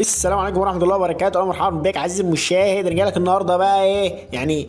السلام عليكم ورحمة الله وبركاته، اهلا ومرحبا بك عزيزي المشاهد. رجع لك النهارده بقى ايه يعني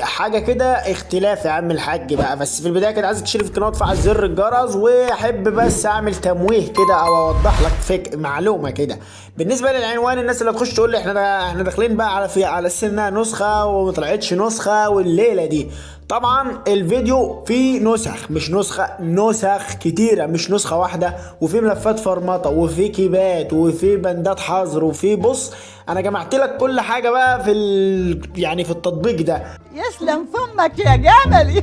حاجة كده اختلاف يا عم الحاج بقى. بس في البداية كده عايزك تشترك في القناة وتفعل زر الجرس، واحب بس اعمل تمويه كده او اوضح لك فك معلومة كده بالنسبة للعنوان. الناس اللي تخش تقول لي احنا داخلين بقى على في على سنها نسخه وما طلعتش نسخه والليلة دي. طبعا الفيديو فيه نسخ، مش نسخه، نسخ كتيرة مش نسخه واحدة، وفي ملفات فرمطه وفي كيبات وفي بندات حظر وفي بص انا جمعت لك كل حاجة بقى في يعني في التطبيق ده. يسلم فمك يا جملي.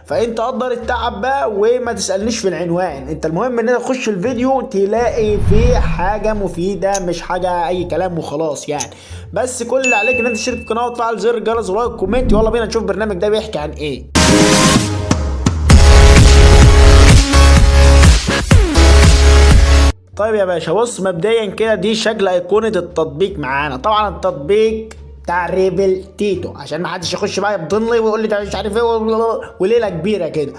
فانت قدر التعب بقى وما تسالنيش في العنوان، انت المهم ان انت تخش الفيديو تلاقي فيه حاجة مفيدة مش حاجة اي كلام وخلاص يعني. بس كل اللي عليك ان انت تشترك في القناة وتفعل زر الجرس و like comment. يلا بينا نشوف البرنامج ده بيحكي عن ايه. طيب يا باشا بص، مبدئيا كده دي شكل ايقونة التطبيق معانا. طبعا التطبيق بتاع ريبل تيتو عشان ما حدش يخش بقى يبضن لي ويقول لي ده مش عارف ايه وليلة كبيرة كده.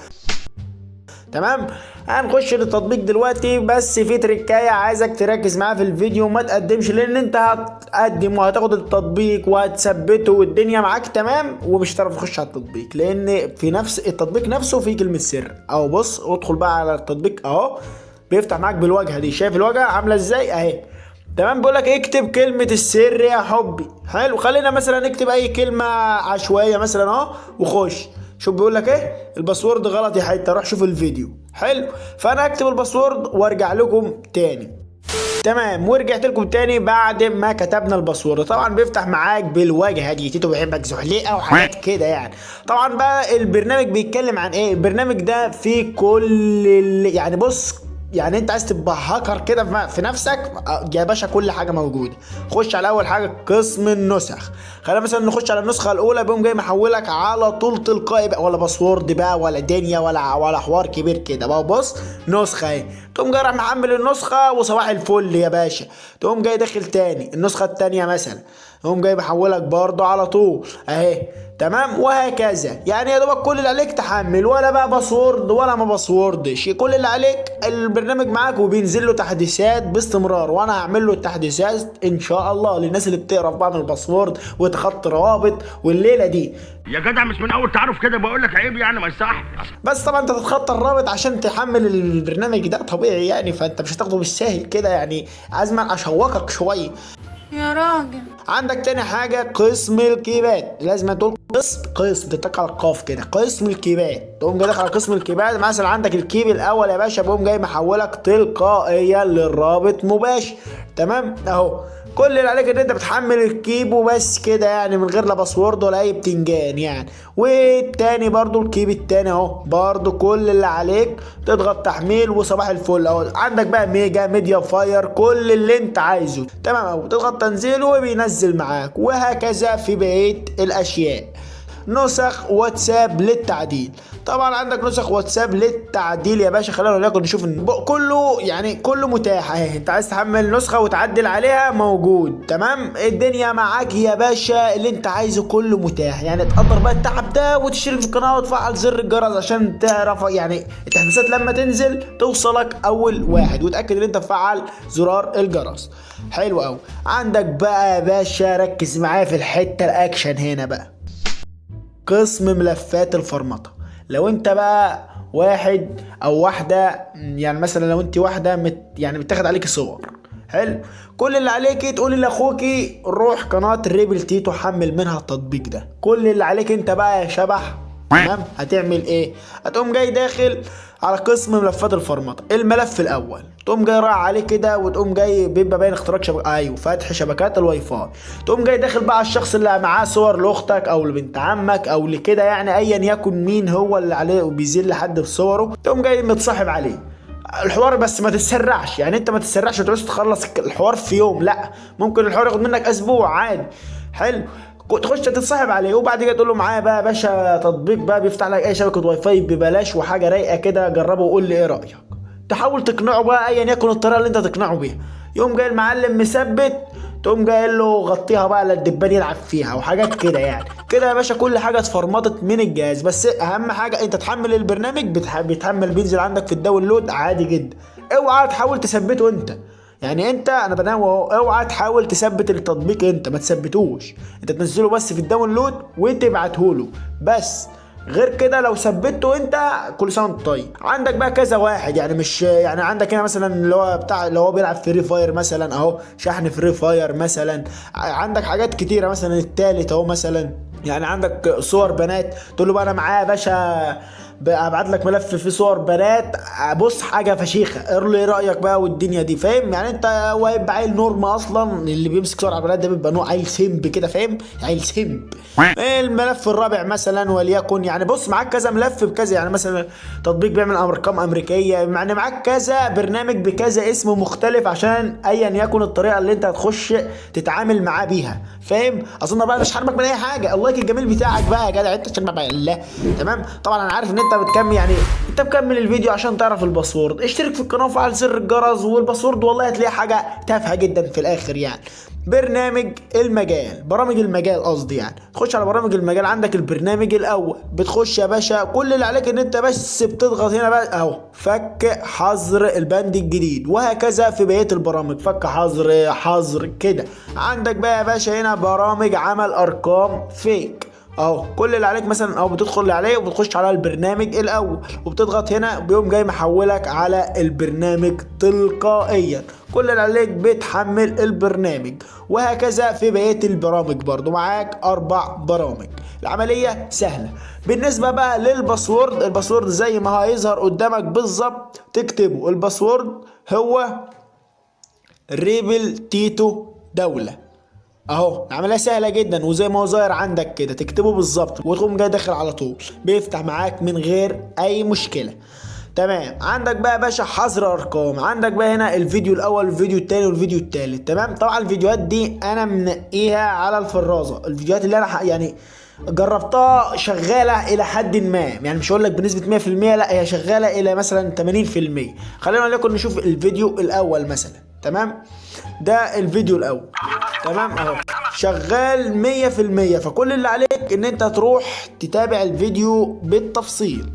تمام، هنخش للتطبيق دلوقتي، بس في تريكايه عايزك تركز معايا في الفيديو وما تقدمش، لان انت هتقدم وهتاخد التطبيق وهتثبته والدنيا معاك تمام ومش هتعرف تخش على التطبيق، لان في نفس التطبيق نفسه في كلمة سر. او بص ادخل بقى على التطبيق اهو، بيفتح معاك بالواجهه دي، شايف الواجهة عامله ازاي اهي. تمام، بيقول لك اكتب كلمة السر يا حبي. حلو، خلينا مثلا نكتب اي كلمة عشوائية مثلا اهو وخش شوف بيقول لك ايه، ال password غلط يا حتة، روح شوف الفيديو. حلو، فانا هكتب ال password وارجع لكم تاني. تمام، ورجعت لكم تاني بعد ما كتبنا ال password. طبعا بيفتح معاك بالواجهه دي، تيتو بيحبك زحليقه وحاجات كده يعني. طبعا بقى البرنامج بيتكلم عن ايه؟ البرنامج ده فيه كل يعني بص، يعني انت عايز تبقى هاكر كده في نفسك يا باشا، كل حاجة موجودة. خش على اول حاجة قسم النسخ، خلينا مثلا نخش على النسخة الاولى، بيقوم جاي محولك على طول تلقائي بقى، ولا password بقى ولا دنيا ولا حوار كبير كده بقى. بص نسخه اهي، تقوم جاي رايح محمل النسخة وصباح الفل يا باشا. تقوم جاي داخل تاني النسخة التانية مثلا، تقوم جاي محولك برضه على طول اهي. تمام، وهكذا. يعني يا دوبك كل اللي عليك تحمل، ولا بقى password ولا ما password ش، كل اللي عليك البرنامج معاك وبينزل له تحديثات باستمرار، وانا هعمل له التحديثات ان شاء الله للناس اللي بتقرف بقى من ال password وتخطي روابط والليلة دي. يا جدع مش من اول تعارف كده بقول لك عيب يعني، ما يصح. بس طبعا انت تتخطى الرابط عشان تحمل البرنامج ده طبيعي يعني، فانت مش هتاخده بالساهل كده يعني، لازم اشوقك شوية يا راجل. عندك تاني حاجة قسم الكيبات، لازم تقول قسم تتك على القاف كده، قسم الكيبات. تقوم جاي داخل على قسم الكيبات، مثلا عندك ال keep الأول يا باشا، بيقوم جاي محولك تلقائيا للرابط مباشر. تمام اهو، كل اللي عليك ان انت بتحمل ال keep وبس كده يعني، من غير لا password ولا اي بتنجان يعني. والتاني برضو ال keep التاني اهو، برضو كل اللي عليك تضغط تحميل وصباح الفل اهو. عندك بقى ميجا، ميديا فاير، كل اللي انت عايزه. تمام اهو، تضغط تنزيل وبينزل معاك، وهكذا في بقية الاشياء. نسخ واتساب للتعديل، طبعا عندك نسخ واتساب للتعديل يا باشا. خلينا ناكل نشوف كله يعني كله متاح اهي، انت عايز تحمل نسخه وتعدل عليها موجود. تمام، الدنيا معاك يا باشا، اللي انت عايزه كله متاح يعني. تقدر بقى التعب ده وتشترك في القناة وتفعل زر الجرس عشان تعرف يعني التحديثات لما تنزل توصلك اول واحد، وتاكد ان انت مفعل زرار الجرس. حلو قوي. عندك بقى يا باشا، ركز معايا في الحتة الاكشن هنا بقى، قسم ملفات الفرمطه. لو انت بقى واحد او واحدة، يعني مثلا لو انت واحدة يعني متاخد عليكي صور، حلو، كل اللي عليكي تقولي لاخوكي روح قناة ريبل تيتو حمل منها التطبيق ده. كل اللي عليك انت بقى يا شبح، تمام، هتعمل ايه؟ هتقوم جاي داخل على قسم ملفات الفرمطه، الملف الاول تقوم جاي رايح عليه كده، وتقوم جاي بيبقى باين اختراق شبكة، ايوه فتح شبكات الواي فاي. تقوم جاي داخل بقى على الشخص اللي معاه صور لاختك او لبنت عمك او لكده يعني، ايا يكن مين هو اللي عليه وبيذل حد بصورة، تقوم جاي متصاحب عليه الحوار. بس ما تتسرعش يعني، انت ما تتسرعش وتعوز تخلص الحوار في يوم، لا ممكن الحوار ياخد منك اسبوع عادي. حلو، تخش تتصاحب عليه وبعد كده تقول له معايا بقى يا باشا تطبيق بقى بيفتح لك اي شبكة واي فاي ببلاش وحاجه رايقة كده، جربه وقول لي ايه رايك. تحاول تقنعه بقى ايا يكن الطريقة اللي انت تقنعه بيها. يقوم جاي المعلم مثبت، تقوم جاي له غطيها بقى للدبان يلعب فيها وحاجات كده يعني. كده يا باشا كل حاجة اتفرمطت من الجهاز. بس اهم حاجة انت تحمل البرنامج، بيتحمل بينزل عندك في ال download عادي جدا. اوعى تحاول تثبته انت، يعني انت انا بنام اهو، اوعى تحاول تثبت التطبيق، انت ما تثبتوش، انت تنزله بس في ال download وتبعته له بس. غير كده لو ثبته انت كل سنة وانت طيب. عندك بقى كذا واحد، يعني مش يعني عندك هنا مثلا اللي هو بتاع اللي هو بيلعب Free Fire مثلا اهو، شحن Free Fire مثلا. عندك حاجات كتيرة، مثلا التالت اهو مثلا، يعني عندك صور بنات، تقول له بقى انا معايا يا باشا ابعت لك ملف فيه صور بنات، بص حاجة فشيخه، قول لي ايه رايك بقى والدنيا دي، فاهم؟ يعني انت هو هيبقى عيل norm اصلا، اللي بيمسك صور على البنات ده بيبقى نوع عيل simp كده، فاهم؟ عيل simp. الملف الرابع مثلا وليكن، يعني بص معاك كذا ملف بكذا، يعني مثلا تطبيق بيعمل ارقام امريكية، يعني معاك كذا برنامج بكذا اسم مختلف، عشان ايا يكن الطريقة اللي انت هتخش تتعامل معاه بيها، فاهم؟ اظن بقى مش حرمك من اي حاجة. ال like الجميل بتاعك بقى يا جدع انت، عشان ما الله. تمام، طبعا انا عارف ان انت بتكمل، يعني انت مكمل الفيديو عشان تعرف ال password. اشترك في القناة وفعل زر الجرس، وال password والله هتلاقي حاجة تافهة جدا في الاخر. يعني برنامج المجال، برامج المجال قصدي، يعني تخش على برامج المجال، عندك البرنامج الاول، بتخش يا باشا، كل اللي عليك ان انت بس بتضغط هنا بقى اهو، فك حظر البند الجديد، وهكذا في بقية البرامج، فك حظر حظر كده. عندك بقى يا باشا هنا برامج عمل ارقام fake اهو، كل اللي عليك مثلا اهو بتدخل عليه وبتخش على البرنامج الاول وبتضغط هنا، بيقوم جاي محولك على البرنامج تلقائيا. كل اللي عليك بتحمل البرنامج، وهكذا في بقية البرامج برضو. معاك 4 برامج، العملية سهلة. بالنسبة بقى لل password، ال password زي ما هيظهر قدامك بالظبط تكتبه. ال password هو ريبل تيتو دولة اهو، العملية سهلة جدا، وزي ما هو ظاهر عندك كده تكتبه بالظبط وتقوم جاي داخل على طول، بيفتح معاك من غير اي مشكلة. تمام. عندك بقى يا باشا حظر ارقام، عندك بقى هنا الفيديو الاول والفيديو الثاني والفيديو الثالث. تمام. طبعا الفيديوهات دي انا منقيها على الفرازه، الفيديوهات اللي انا يعني جربتها شغالة الى حد ما، يعني مش هقول لك بنسبة 100%، لا هي شغالة الى مثلا 80%. خلينا لكم نشوف الفيديو الاول مثلا. تمام، ده الفيديو الاول. تمام اهو شغال 100%. فكل اللي عليك ان انت تروح تتابع الفيديو بالتفصيل.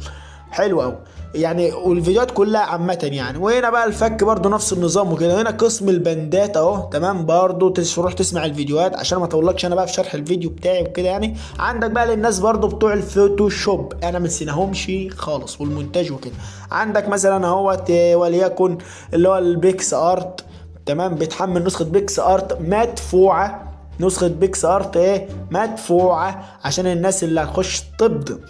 حلو قوي يعني، والفيديوهات كلها عامة يعني. وهنا بقى الفك برضو نفس النظام وكده. هنا قسم البندات اهو، تمام، برضو تروح تسمع الفيديوهات عشان ما اطولكش انا بقى في شرح الفيديو بتاعي وكده يعني. عندك بقى للناس برضو بتوع الفوتوشوب، انا ما نسيناهمش خالص، والمونتاج وكده. عندك مثلا اهوت وليكن اللي هو ال PicsArt. تمام، بتحمل نسخة PicsArt مدفوعة، نسخة PicsArt ايه مدفوعة، عشان الناس اللي هتخش تبض.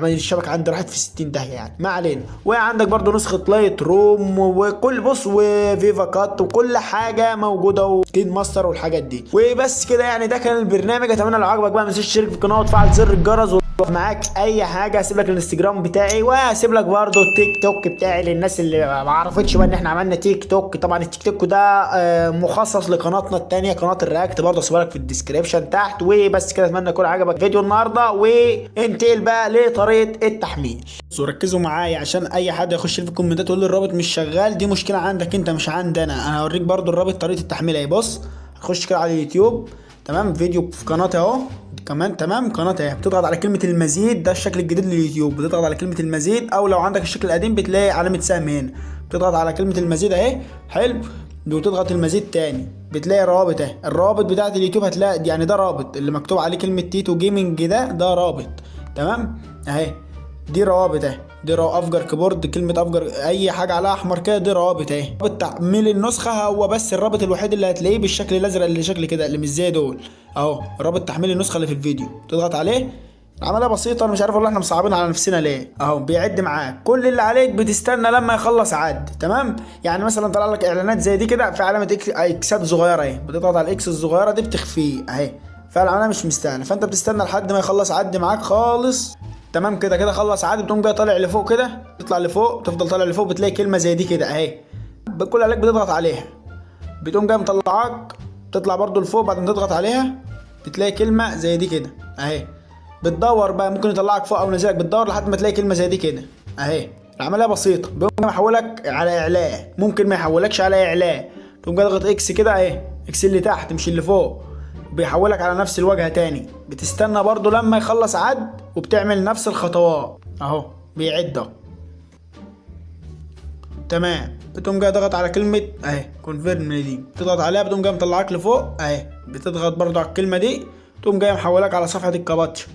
الشبكة عندي راحت في 60 داهية يعني، ما علينا. وعندك برضو نسخة Lightroom وكل بص و VivaCut وكل حاجة موجودة، و KineMaster والحاجات دي. وبس كده يعني، ده كان البرنامج. اتمنى لو عجبك بقى ما تنساش تشترك في القناة وتفعل زر الجرس، معاك اي حاجة هسيب لك الانستجرام بتاعي، وهسيب لك برضو التيك توك بتاعي للناس اللي ما عرفتش بقى ان احنا عملنا تيك توك. طبعا التيك توك ده مخصص لقناتنا الثانية قناة ال react، برضو هسيبها لك في ال description تحت. وبس كده، اتمنى يكون عجبك فيديو النهارده، وانتقل بقى لطريقه التحميل. وركزوا معايا عشان اي حد يخش في الكومنتات يقول لي الرابط مش شغال، دي مشكلة عندك انت مش عندنا. انا هوريك برضو الرابط طريقه التحميل اهي. بص هخش كده على اليوتيوب، تمام، فيديو في قناتي اهو كمان، تمام، قناة اهي. بتضغط على كلمة المزيد، ده الشكل الجديد لليوتيوب، بتضغط على كلمة المزيد، او لو عندك الشكل القديم بتلاقي علامة سهم هنا، بتضغط على كلمة المزيد اهي، حلو، وتضغط المزيد تاني بتلاقي رابط اهي، الرابط بتاعت اليوتيوب هتلاقي يعني ده رابط اللي مكتوب عليه كلمة تيتو Gaming، ده رابط، تمام اهي، دي روابط اهي، دي افجر keyboard، كلمة افجر اي حاجة عليها احمر كده دي روابط اهي. رابط تحميل النسخة هو بس الرابط الوحيد اللي هتلاقيه بالشكل الازرق اللي شكل كده اللي مش زي دول اهو، رابط تحميل النسخة اللي في الفيديو، تضغط عليه. عملية بسيطة، انا مش عارف والله احنا مصعبين على نفسنا ليه. اهو بيعد معاك، كل اللي عليك بتستنى لما يخلص عد، تمام. يعني مثلا طلع لك اعلانات زي دي كده، في علامة اكسات صغيرة اهي، بتضغط على ال X الصغيرة دي بتخفيه اهي، فالعملية مش مستاهلة، فانت بتستنى لحد ما يخلص عد معاك خالص، تمام كده. كده خلص عد، بتقوم جاي طالع لفوق كده، تطلع لفوق، تفضل طالع لفوق، بتلاقي كلمة زي دي كده اهي، كل عليك بتضغط عليها، بتقوم جاي مطلعاك، تطلع برضو لفوق، بعد ما تضغط عليها بتلاقي كلمة زي دي كده اهي، بتدور بقى، ممكن يطلعك فوق او ينزلك، بتدور لحد ما تلاقي كلمة زي دي كده اهي. العملية بسيطة، بيقوم محولك على اعلان، ممكن ما يحولكش على اعلان، تقوم جاي ضغط X كده اهي، X اللي تحت مش اللي فوق، بيحولك على نفس الواجهة تاني، بتستنى برضو لما يخلص عد وبتعمل نفس الخطوات اهو، بيعد اهو. تمام. بتقوم جاي ضغط على كلمة اهي confirm دي، بتضغط عليها بتقوم جاي مطلعك لفوق اهي، بتضغط برضو على الكلمة دي تقوم جاي محولك على صفحة الكاباتشا.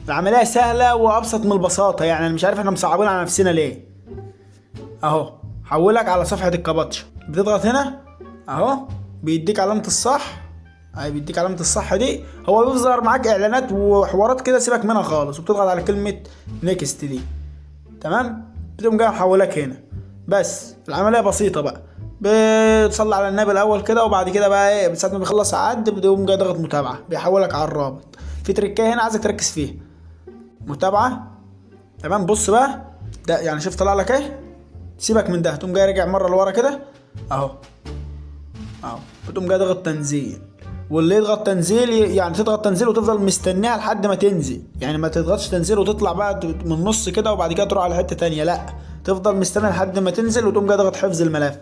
العملية سهلة وابسط من البساطة، يعني انا مش عارف احنا مصعبين على نفسنا ليه. اهو حولك على صفحة الكاباتشا، بتضغط هنا اهو بيديك علامة الصح اهي، بيديك علامة الصح دي، هو بيظهر معاك اعلانات وحوارات كده سيبك منها خالص، وبتضغط على كلمة next دي. تمام. بتقوم جاي محولك هنا. بس العملية بسيطة بقى، بتصلي على النبي الاول كده، وبعد كده بقى ايه ساعة ما بيخلص عد بتقوم جاي ضغط متابعة، بيحولك على الرابط. في تريكايه هنا عايزك تركز فيها، متابعة. تمام. بص بقى ده يعني شوف طلع لك ايه، سيبك من ده، تقوم جاي راجع مرة لورا كده اهو اهو، بتقوم جاي ضغط تنزيل، واللي يضغط تنزيل يعني تضغط تنزيل وتفضل مستنيها لحد ما تنزل، يعني ما تضغطش تنزيل وتطلع بقى من النص كده وبعد كده تروح على حتة تانية، لا تفضل مستني لحد ما تنزل وتقوم جاي ضغط حفظ الملف.